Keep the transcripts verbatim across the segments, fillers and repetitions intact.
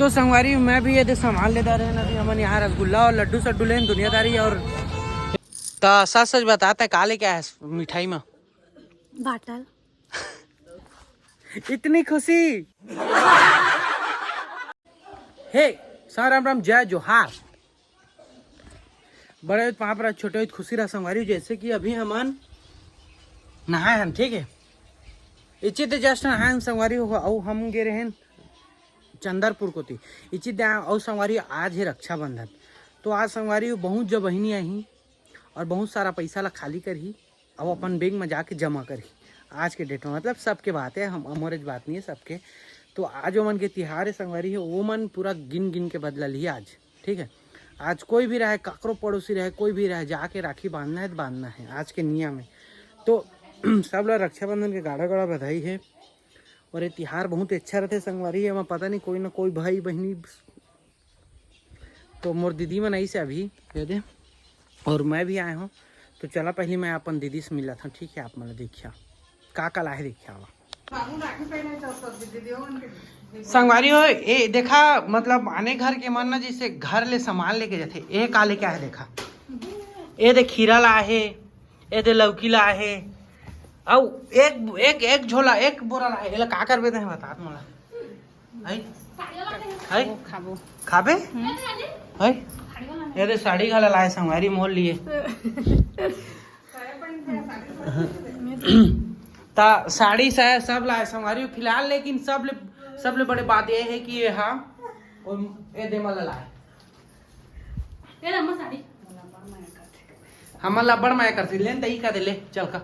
तो संगवारी, मैं भी ये दे सामान ले डारे हन। अभी हमन यहाँ रसगुल्ला और लड्डू सड्डू लेन दुनियादारी। और तो सच सच बता, तैं का लेके आए हस मिठाई में? बाटल। इतनी खुशी। हे, सा राम राम, जय जोहार। बड़े होत पाँव परत, छोटे होत खुशी रह संगवारी। जैसे कि अभी हमन नहाए हन, ठीक है, इच्ची ते just नहाए हन संगवारी हो, अउ हम गे रहेन चंदरपुर कोती। इच्ची ते अउ संगवारी, आज हे रक्षाबंधन, तो आज संगवारी बहुत जब बहिनी आही और बहुत सारा पैसा ला खाली करही, अउ अपन बैंक में जाके जमा करही। आज के डेट में, मतलब, सबके बात है, हम अमोरेज बात नहीं है, सबके। तो आज ओमन के तिहार है संगवारी हो, ओमन पूरा गिन गिन के बदला लिही आज, ठीक है। आज कोई भी रहे, काकरो पड़ोसी रहे, कोई भी रहे, जाके राखी बांधना है तो बांधना है, आज के नियम है। तो सब ला रक्षाबंधन के गाड़ा गाड़ा बधाई है। और ये तिहार बहुत अच्छा रहते संगवारी, एमा पता नहीं कोई ना कोई भाई बहिनी। तो मोर दीदी मन आई से अभी, ये दे, और मैं भी आए हूँ। तो चला, पहले मैं अपन दीदी से मिला था, ठीक है, आप मन देखिया का का लाहे, देखिया आवा। संगवारी हो, ए देखा, मतलब, आने घर के मन ना, जैसे घर ले सामान लेके जाथे, ए का लेके आए देखा, ए दे खीरा ला हे, ए दे लौकी ला हे, अउ एक एक एक झोला, एक बोरा ला हे। एला का करबे ते बता मोला। है? है? खाबो, खाबो। खाबे? है? ये दे साड़ी घला लाए संगवारी मोर लिए। ता साड़ी से सब लाए संगवारी फिलहाल, लेकिन सबले सबले बड़े बात ये है कि ये हा, और ये दे मला लाए। ये ला अम्मा साड़ी। हमन ला बड़ माया करथे, लेन त ई का दे ले, चल का।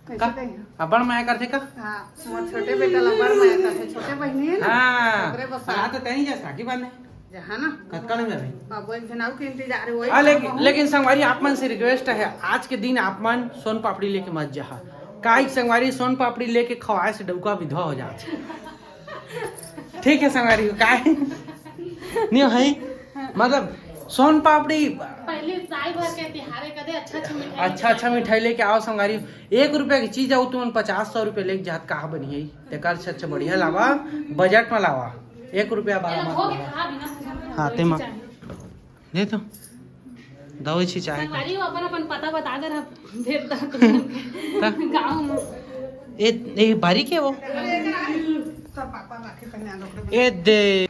कैसे का? कही? अब्बड़ माया करथे का? हाँ, मोर छोटे बेटा ला बड़ माया करथे, छोटे बहिनी है ना, हाँ। ओकरे बर हाँ, साड़ी। तो तनी जा साड़ी बांधे। जहाँ ना। कतका नहीं जावे? अब एक झन आऊ के इंतजार है, वही हाँ, लेकिन, लेकिन संगवारी, आप मन से रिक्वेस्ट है, आज के दिन आप मन सोन पापड़ी लेके मत जहा। काहे कि संगवारी, सोन पापड़ी लेके खवाए से डउका विधवा हो जात। ठीक है संगवारी, काहे? नहीं है, मतलब, सोन पापड़ी। पहले साल भर के तिहार है, कदे अच्छा अच्छा मिठाई अच्छा अच्छा मिठाई लेके आओ संगवारी। एक रुपया की चीज आओ, तुमन पचास सौ रुपया लेके जात, कहा बनी है? तेकर से अच्छा बढ़िया लावा, बजट में लावा। एक रुपया बारा मत लावा। हाँ, तेमा। दे तो। दवाई छिंचाए का। संगवारी हो, अपन, अपन पता बता दे रहा, भेज दो तुमन के ता? गाँव में। ए, ए, बारी के वो? ए दे।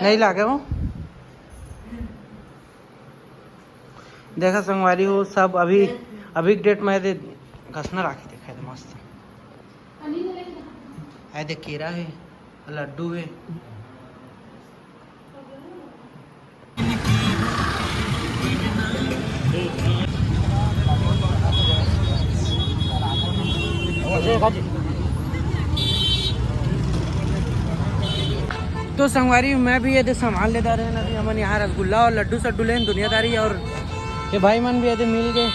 नहीं लागे वो। देखा संगवारी हो, सब अभी, अभी के डेट में दे घसना राखी देखा है मस्त। आए दे केरा है, लड्डू है। तो संगवारी, मैं भी ये दे सामान लेता रहे ना, अभी हमन यहाँ रसगुल्ला और लड्डू सड्डू लेन दुनियादारी, और ये भाई मन भी ये दे मिल गए।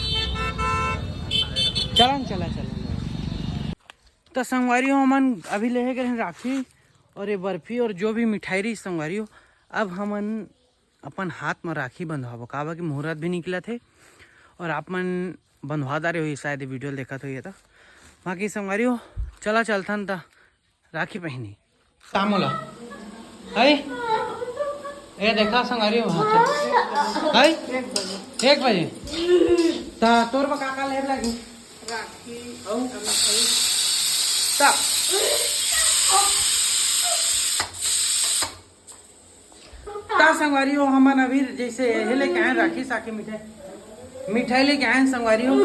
चला न, चला, चला। तो संगवारी हो, हमन अभी लेहे गए हैं राखी और ये बर्फी और जो भी मिठाई रही संगवारी हो, अब हमन अपन हाथ में राखी बंधवाबो, काबर कि मुहूर्त भी निकलत हे और आप मन बंधवा डारे हो, शायद ये वीडियो देखत हो ये तो। बाकी संगवारी हो, चला चलथन त राखी पहनी। का मोला? है? ए देखा संगवारी हो, है? एक बजे। ता तोर बर का का लेब लागी? राखी, अउ? मिठाई। ता। ता संगवारी हो, हमन अभी जैसे ये लेके आए राखी साखी मिठाई, मिठाई लेके आए संगवारी हो।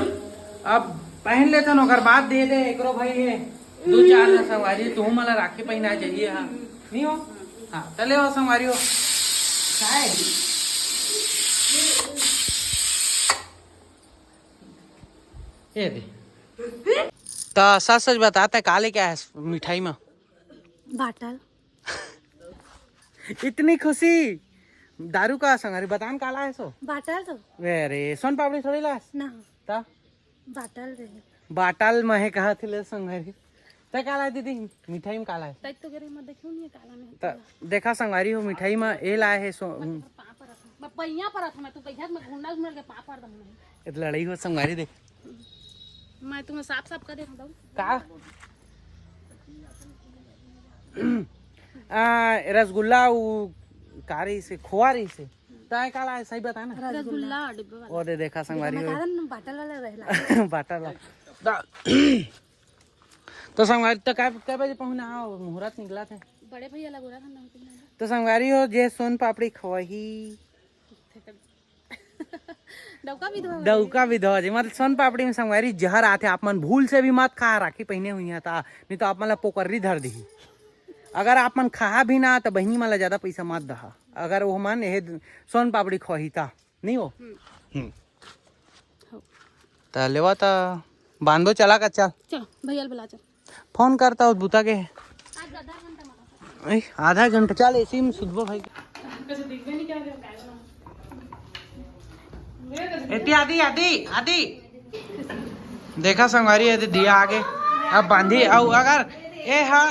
अब पहन लेथन, ओकर बाद दे दे एकरो भाई हे दू चार झन संगवारी, तुहू मन ला राखी पहना चाहिए हा, नहीं हो? हाँ, चले हो संगवारी हो। काय? ये दे। ता सच सच बता, तैं का लेके आए हस मिठाई में? बाटल। इतनी खुशी। दारू का संगवारी, बतान काला है सो? बाटल तो। अरे, सोन पापड़ी थोड़ी लास? ना। ता? बाटल रहे। बाटल में है कहा थी ले संगवारी। तैं काला है दीदी? मिठाई में काला है। तैं तो गिरे मत देखियो नहीं काला नहीं। ता देखा संगवारी हो, मिठाई में ए लाए है सो। मैं तो पाँव पर रखूँ। मैं पैया पर रखूँ, मैं तू कहिया मैं घुंडा घुंडा के पाँव पर दम नहीं। इत लड़ाई हो संगवारी देख। मैं तुम्हें साफ साफ कर देता हूँ। का? आ, रसगुल्ला, वो का रहिसे, खोवा रहिसे। ताय का लाए, सही बता ना। रसगुल्ला, डिब्बा वाला। वो दे देखा संगवारी हो। बता दे ना, बाटल वाला रहला। बाटल वाला। तो संगवारी, तो कै, कै बजे पहुना हो? मुहूर्त निकला थे। बड़े भैया लगोरा था ना। तो संगवारी हो, जे सोन पापड़ी खवाही। डौका विधवा हो डौका विधवा जी, मतलब सोन पापड़ी में संगवारी जहर आथे। आप मन भूल से भी मत खा, राखी पहिने हुई है ता, नहीं तो आप मन ला पोकर्री धर दिही। अगर आप मन खा भी ना, तो बहिनी मन ला ज्यादा पैसा मत दहा, अगर वो मन ये सोन पापड़ी खवाही ता, नहीं हो? हम्म। हम्म। हो। त लेवा त बांधो, चला का, चल। चल, भैया ल बुला, चल। फोन करता हो बुता के। ए, आधा घंटा चल, एसी में सुतबो भाई। एती आदि, आदि, आदि। देखा संगवारी, ये दिया आगे। अब बांधी, अउ अगर ए हा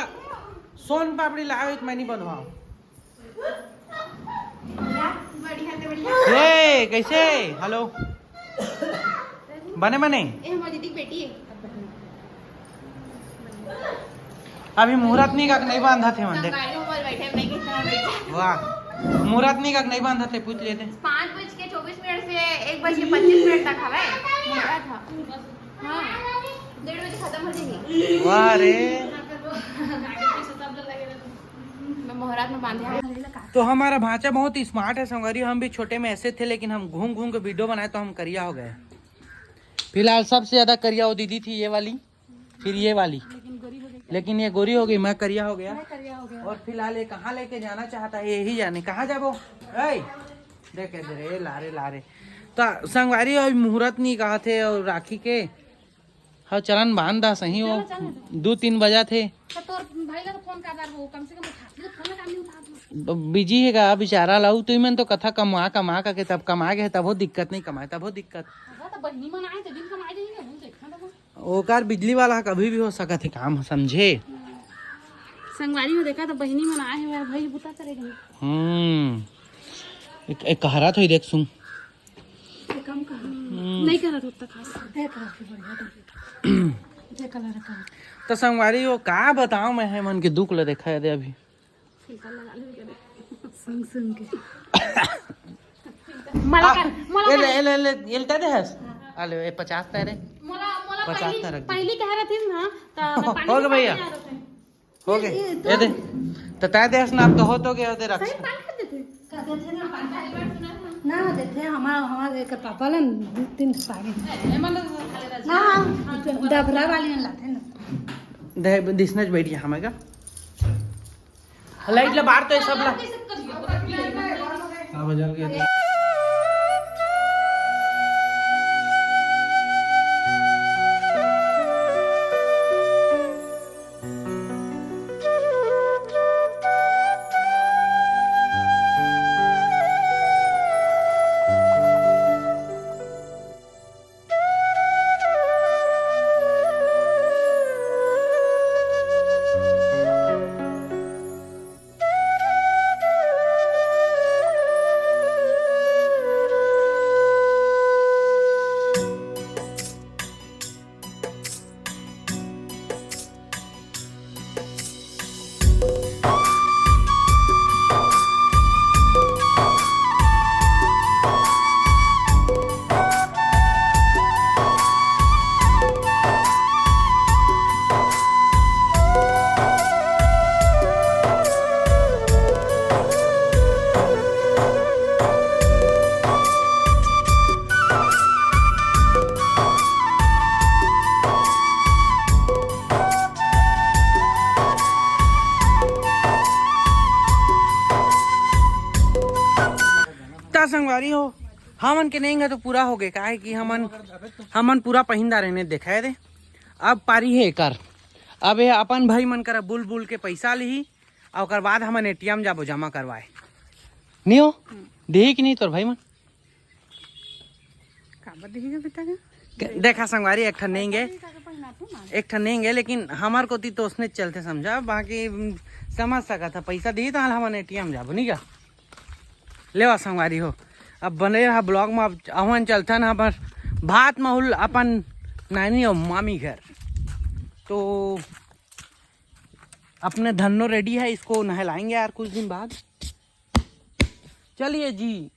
सोन पापड़ी लावे त मैं नहीं बंधवाओ। बढ़िया से बढ़िया। ए, कैसे? हेलो। बने, बने? ए, हमारी दीदी की बेटी है। अभी मुहूर्त नहीं का, नहीं बांधा थे मंदिर। संगवारी हो, बोल बैठे, नहीं कितना बैठे। वाह, मुहूर्त नहीं का, नहीं बांधा थे, पूछ लेते। पाँच बज के चौबीस मिनट से एक बज के पच्चीस मिनट तक हवे। मुहूर्त था। हाँ, डेढ़ बजे खत्म हो जाएगी। वाह रे। मैं मुहूर्त में बांधे हैं। तो हमारा भांचा बहुत ही स्मार्ट है संगवारी, हम भी छोटे में ऐसे थे, लेकिन हम घूम घूम के वीडियो बनाए तो हम करिया हो गए। फिलहाल सबसे ज्यादा करिया वो दीदी थी, ये वाली, फिर ये वाली, लेकिन ये गोरी हो गई, मैं करिया हो गया। मैं करिया हो गया। और फिलहाल ये कहाँ लेके जाना चाहता है, यही जाने कहाँ जाबो। ए, देख इधर, ए, लारे लारे। तो संगवारी, अभी मुहूर्त नहीं कहा थे और राखी के। हाँ, चलन बांध दा सही हो। चलो, चलो। दो तीन बजा थे। तो तोर भाई ला तो फोन कर रहा हो, कम से कम उठा ले, फोन लगा, नहीं उठा तू। ब-, बिजी है का बेचारा लाऊ, तू मन तो कथा कमा, कमा करके तब कमा के, तबो दिक्कत नहीं, कमाए तबो दिक्कत। हाँ, तो बहिनी मन आए, तो दिन कमाए जाएंगे, हम देखा तो। ओकर बिजली वाला कभी भी हो सकत है काम, समझे? संगवारी हो देखा तो बहिनी मन आए हैं, भाई बुता करेगा। हम्म। एक, एक कहरा तो ही देख सुन। ये काम कहाँ? हम्म। नहीं करत होता खास। देख रहा है बढ़िया, देख। देख कलर का। तो संगवारी हो का बताओ, मैं है मन के दुख ले देखा है दे अभी। फिल्टर लगा ले करे। संग संग के। मला आ, कर, मला ए ले, कर। ए ले, ए ले, ये लेता दे हस। आ ले, ए पचास तारे। मला, मला पचास पहली, तारे। पहली कह रहे थे ना, तो मैं पानी हो गया के भैया। साथ नहीं आ रहे थे। हो गए? ये, ये तो ए दे। तो तय देस ना, आप तो हो तो गए, हो दे रख। सही पानी कर देते। कर देते ना, पानी। ना देते, हमारा, हमारे एक पापा लन दो तीन पानी। ए, मतलब, ना, डबरा वाली में लाते ना। दे, दिसने बैठ गया हमें का। लाइट ला बाहर तो ये सब ला। हाँ, बजा के। त संगवारी हो, हमन के नेंग ह तो पूरा हो गए, काहे कि हमन, हमन पूरा पहिंदा रहने देखाए दे। अब पारी है एकर, अब ये अपन भाई मन करा बुल बुल के पैसा लिही, अउ ओकर बाद हमन एटीएम जाबो जमा करवाए। नहीं हो? हम्म। देही कि नहीं तोर भाई मन? काबर देही गा बेटा का? के-, देखा संगवारी, एक ठन नेंग है, पैसा देही का के पहिना तू ना। एक ठन नेंग है, लेकिन हमार कोती तो उसने चलते समझा, बाकी, उम, समझ सकत है, पैसा देही तो हाल हमन एटीएम जाबो, नहीं का? लेवा संगवारी हो, अब बने रहा ब्लॉग में। अब अहमन चलथन हमर भात महूल अपन नानी और मामी घर। तो अपने धन्नो रेडी है, इसको नहलाएंगे यार कुछ दिन बाद। चलिए जी,